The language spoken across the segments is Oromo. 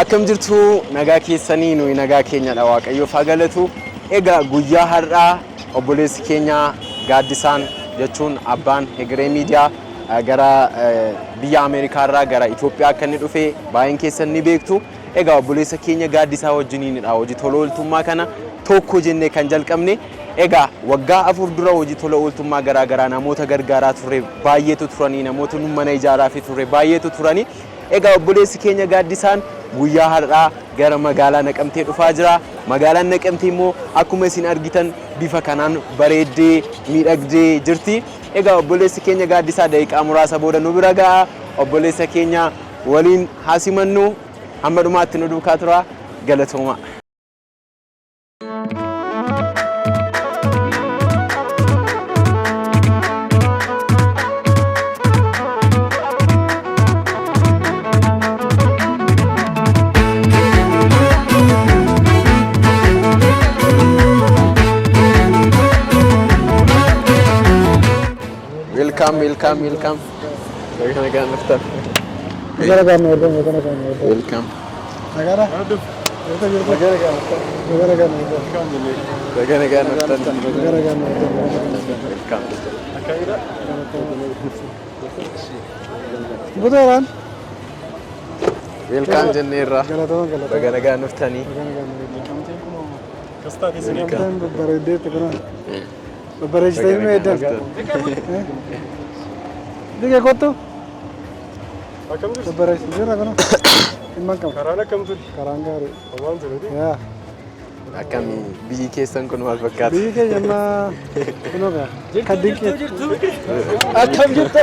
Akkam jirtu nagaa keessanii nuyi nagaa keenyadha Waaqayyoof haa galatu. Egaa guyyaa har'aa obboleessi keenya Gaaddisaan jechuun abbaan Hegeree Miidiyaa gara biyya Ameerikaa irraa gara Itoophiyaa akka inni dhufe baay'een keessan ni beektu. Egaa obboleessa keenya Gaaddisaa wajjiniinidha hojii tola ooltummaa kana tokko jennee kan jalqabne. Egaa waggaa 4 dura hojii tola ooltummaa garaa garaa namoota gargaaraa turre baay'eetu turanii namoota nu mana ijaaraafii turre baay'eetu turanii. Egaa obboleessi keenya Gaaddisaan guyyaa har'aa gara magaalaa Naqamtee dhufaa jira. Magaalaan Naqamtee immoo akkuma isin argitan bifa kanaan bareeddee miidhagdee jirti. Egaa obboleessi keenya Gaaddisaa daqiiqaa muraasa booda nu bira ga'a. Obboleessa keenya waliin haa simannu. Hamma dhumaatti nu duukaa turaa. Galatoomaa. Welcome, welcome, welcome. Baga nagaan dhuftan. Baga nagaan nu argamu, baga nagaan nu argamu. Welcome. Nagaadha? Jirtu jirtu. Baga nagaan dhuftan. Baga nagaan nu argamu. Baga nagaan dhuftan. Baga nagaan nu argamu. Welcome. Butuuraan. Welcome jenneerra. Galatama galatama. Baga nagaan dhuftanii. Baga nagaan nu argamu. Gamtaan babbareeddeetti kunoo. Babbareechitanii nu eeddan. Diqee kottu. Akkam jirtu? Babbareechitanii jira kunoo. Dhimma hin qabu. Karaan akkam ture? Karaan gaarii. Homaan ture. Yaa. Akkami biyyi keessan kun maal fakkaata? Biyyi keenya amma kunoo gaa. Kan dinqii. Akkam jirtu?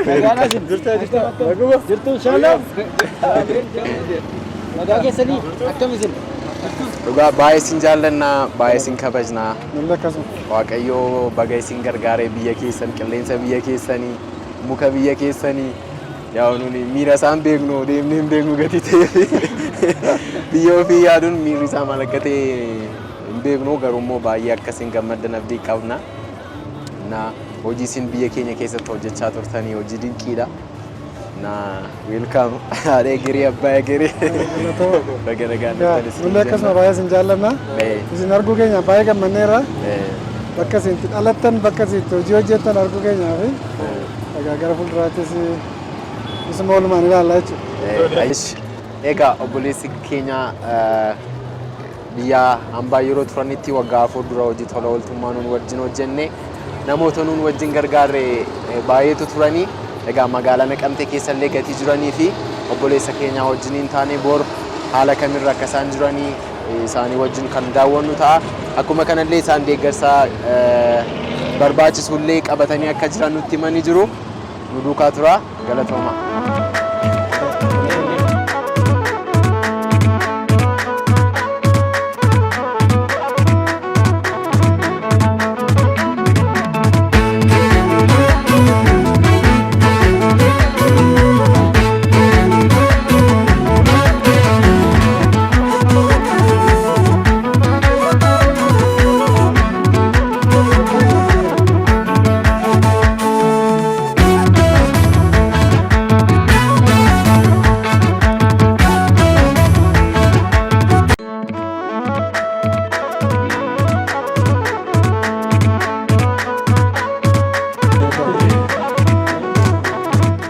Nagaan isin. Naguma. Jirtu shalom. Nagaa keessanii akkam isin? Dhugaa baay'ee isin jaallanna, baay'ee isin kabajna. Nullee akkasuma. Waaqayyo baga isin gargaaree biyya keessan, qilleensa biyya keessanii, muka biyya keessanii yaa nuni miira isaan beeknu deemnee hin beeknu gatii ta'eef biyya ofii yaaduun miirri isaa maal akka ta'e hin beeknu garuu immoo baay'ee akka isin gammaddan abdii qabna. Na hojii isin biyya keenya keessatti hojjechaa turtanii hojii dinqiidha. Na welcome haadha egeree abbaa egeree. Galatama. Baga nagaan Yaa, dhuftan isin Nullee akkasuma baay'ee isin jaallanna. Isin arguu keenya baay'ee gammanneerra. Bakka isin itti dhalattan, bakka isin itti hojii hojjettan arguu keenyaa fi egaa gara fuulduraattis isuma walumaan ilaalla jechuudha. Egaa obboleessi keenya biyya hambaa yeroo turanitti waggaa 4 dura hojii tola ooltummaa nuun wajjin hojjenne namoota nuun wajjin gargaarre baay'eetu turanii egaa magaalaa Naqamtee keessallee gatii jiranii fi obboleessa keenyaa wajjiniin taane bor haala kamirra akka isaan jiranii isaanii wajjin kan daawwannu ta'a. Akkuma kanallee isaan deeggarsa barbaachisullee qabatanii akka jiran nutti himanii jiru. Nu duukaa tura. Galatoomaa.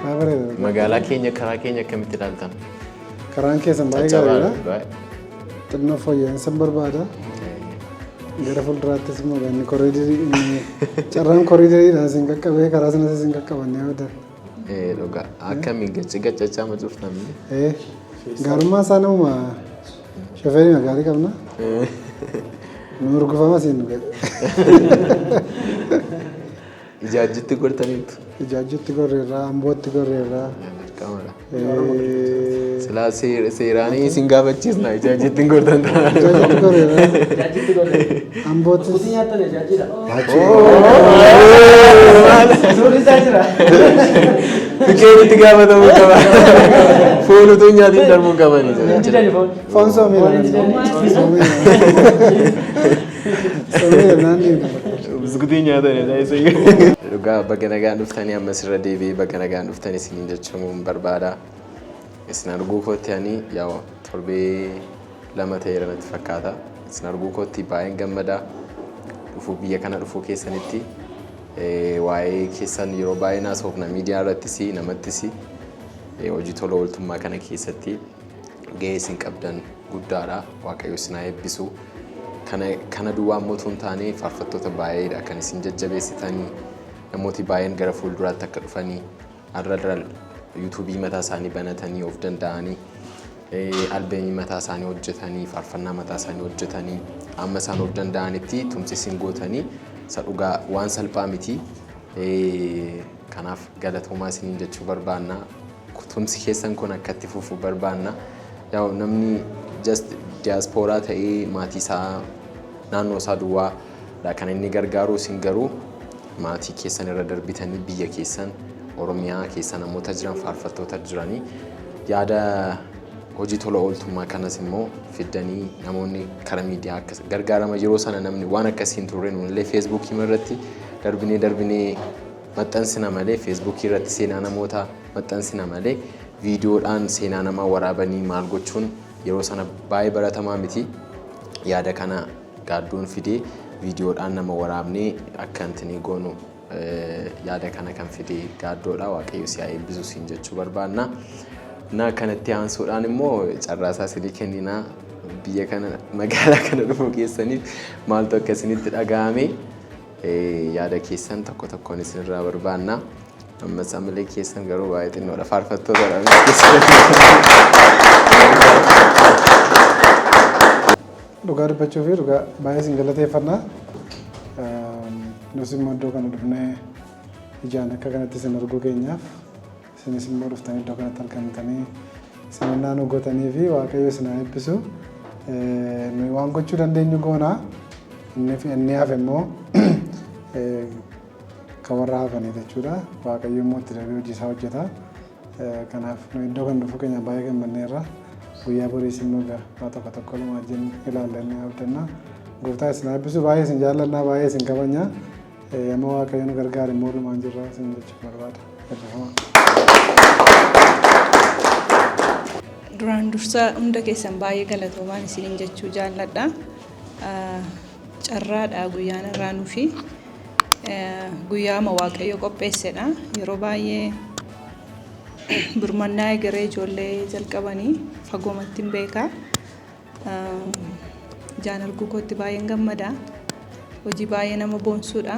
Baay'ee bareeda. Magaalaa keenya karaa keenya akkamitti ilaaltan? Karaan keessan baay'ee Caccabaa gaariidha. baay'ee. Xinnoo fooyya'insa barbaada. Gara fuulduraattis immoo inni koriidarii inni carraan koriidariidhaan isin qaqqabee karaa sanas isin qaqqaban ni abdan. Ee dhugaa akkami gachi gaccachaa ma cuftan? Ee gaarummaa isaa namuma shofeerii gaarii qabna. Nu urgufama siin nu ga'e. Ijaajjitti gortaniittu. Ijaajjitti gorreerraa, Ambootti gorreerraa. Dirqamadha. Silaa seeraanii isin gaafachiisna ijaajjitti hin gortan ta'a. Ijaajjitti gorreerraa. Ijaajjitti gorreerra. Amboottis. Kutii nyaattan ijaajjiidha. Suurri isaa jira. Fiqeen itti gaafatamuu qaba. Foon utuu hin nyaatiin darbuu hin qabani. Hin didani foon. Foon soomiidha. Foon hin didani. Soomiidha. Soomiidha naan dhiibna. Buskutii nyaatan Dhugaa baga nagaan dhuftanii ammas irra deebi'ee baga nagaan dhuftan isiniin jechuun barbaada. Isin arguu kootti ani yaa torbee 2 ta'eera natti fakkaata. Isin arguu kootti baay'een gammadaa. Dhufuu biyya kana dhufuu keessanitti waa'ee keessan yeroo baay'ee naasofna miidiyaa irrattis namattis hojii tola ooltummaa kana keessatti gahee isin qabdan guddaadha. Waaqayyo isin haa eebbisu. Kana duwwaa immoo otoo hin taane faarfattoota baay'eedha kan isin jajjabeessitanii namooti baay'een gara fuulduraatti akka dhufanii har'a yuutuubii mataa isaanii banatanii of danda'anii albeemii mataa isaanii hojjetanii faarfannaa mataa isaanii hojjetanii amma isaan of danda'anitti tumsi isin gootanii isa dhugaa waan salphaa miti. Kanaaf galatoomaa isiniin jechuu barbaanna. Tumsi keessan kun akka itti fufu barbaanna. Yaa'u namni just diyaaspooraa ta'ee maatii isaa naannoo isaa duwwaadha kan inni gargaaru isin garuu maatii keessan irra darbitanii biyya keessan Oromiyaa keessa namoota jiran faarfattoota jiranii yaada hojii tola ooltummaa kanas immoo fiddanii namoonni karaa miidiyaa akkas gargaarama yeroo sana namni waan akkasii hin turre nunillee feesbuukii irratti darbinee darbinee maxxansina malee feesbuukii irratti seenaa namoota maxxansina malee viidiyoodhaan seenaa namaa waraabanii maal gochuun yeroo sana baay'ee baratamaa miti. Yaada kana gaaddoon fidee viidiyoodhaan nama waraabnee akka intini goonu yaada kana kan fidee gaaddoodha. Waaqayyo si haa eebbisu siin jechuu barbaanna. Na kanatti aansuudhaan immoo carraasaa isinii kenninaa biyya kana magaalaa kana dhufuu keessaniif maaltu akka isinitti dhaga'ame yaada keessan tokko tokkoon isinirraa barbaanna. Ammas amalee keessan garuu baay'ee xinnoodha faarfattootadha. Dhugaa dubbachuu fi dhugaa baay'ee isin galateeffannaa. Nus immoo iddoo kana dhufnee ijaan akka kanatti isin arguu keenyaaf isinis immoo dhuftanii iddoo kanatti argamtanii simannaa nu gootanii fi Waaqayyo isin haa eebbisu. Nuyi waan gochuu dandeenyu goonaa. Inni hafe immoo kan warra hafanii jechuudha. Waaqayyo immoo itti darbee hojii isaa hojjeta. Kanaaf nuyi iddoo kana dhufuu keenya baay'ee gammadneerra. Guyyaa boriis immoo egaa waa tokko tokko lama wajjin ilaallannee abdanna. Gooftaa isin haa eebbisu. Baay'ee isin jaallannaa, baay'ee isin kabajna. Amma Waaqayyo nu gargaare immoo oolumaan jirra isin jechuu barbaada. Eebbifamaa. Duraan dursa hunda keessan baay'ee galatoomaan isiniin jechuu jaalladha. Carraadha guyyaan irraa nufi guyyaama Waaqayyo qopheessedha. Yeroo baay'ee birmannaa egeree ijoollee jalqabanii fagoomatti hin beeka. Ijaan arguu kootti baay'een gammada. Hojii baay'ee nama boonsuudha.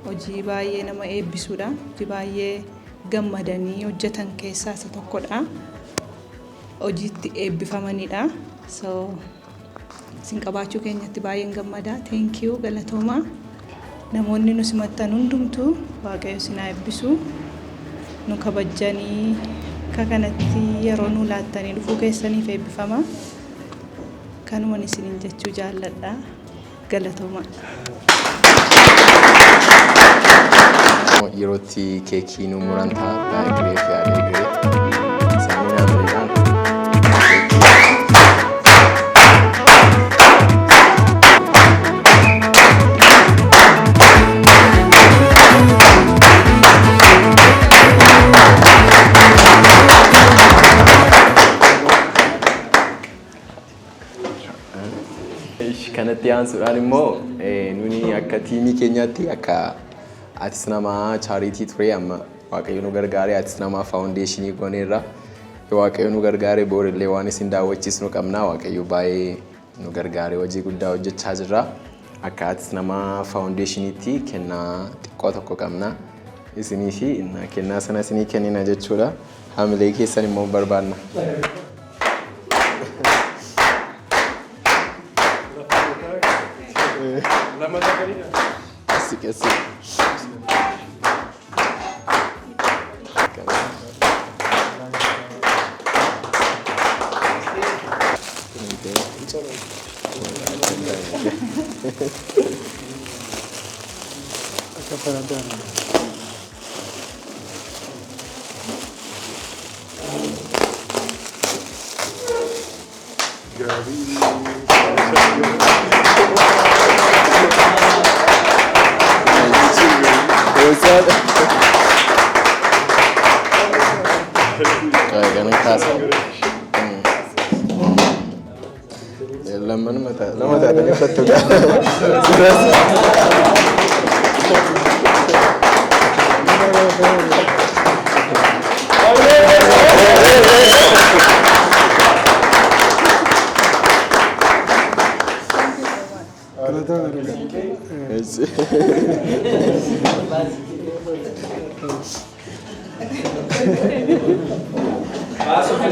Hojii baay'ee nama eebbisuudha. Hojii baay'ee gammadanii hojjetan keessaa isa tokkodha. Hojiitti eebbifamanidha. So isin qabaachuu keenyatti baay'een gammada. Thank you, galatoomaa. Namoonni nu simattan hundumtuu Waaqayyo isin haa eebbisu. Nu kabajjanii akka kanatti yeroo nu laattanii dhufuu keessaniif eebbifama. Kanuman isiniin jechuu jaalladha. Galatoomaa. Yerootti keekii nu muran ta'a baay'ee fi yaada egeree. Isaanii naannoo Kanatti aansuudhaan immoo nuni akka tiimii keenyaatti akka atis namaa chaaritii ture amma Waaqayyo nu gargaaree atis namaa faawundeeshinii gooneerra. Yoo Waaqayyo nu gargaaree boorillee waan isin daawwachiisnu qabna. Waaqayyo baay'ee nu gargaaree hojii guddaa hojjechaa jirra. Akka atis namaa faawundeeshiniitti kennaa xiqqoo tokko qabna. Isinii fi kennaa sana isinii kennina jechuudha. Hamilee keessan immoo barbaanna. Qassi qassi. Akka fayyadamu. What's that? Kana kaasa. Lammanuma lama taatanii uffattu. Galatooma dhugaa. Baasoo.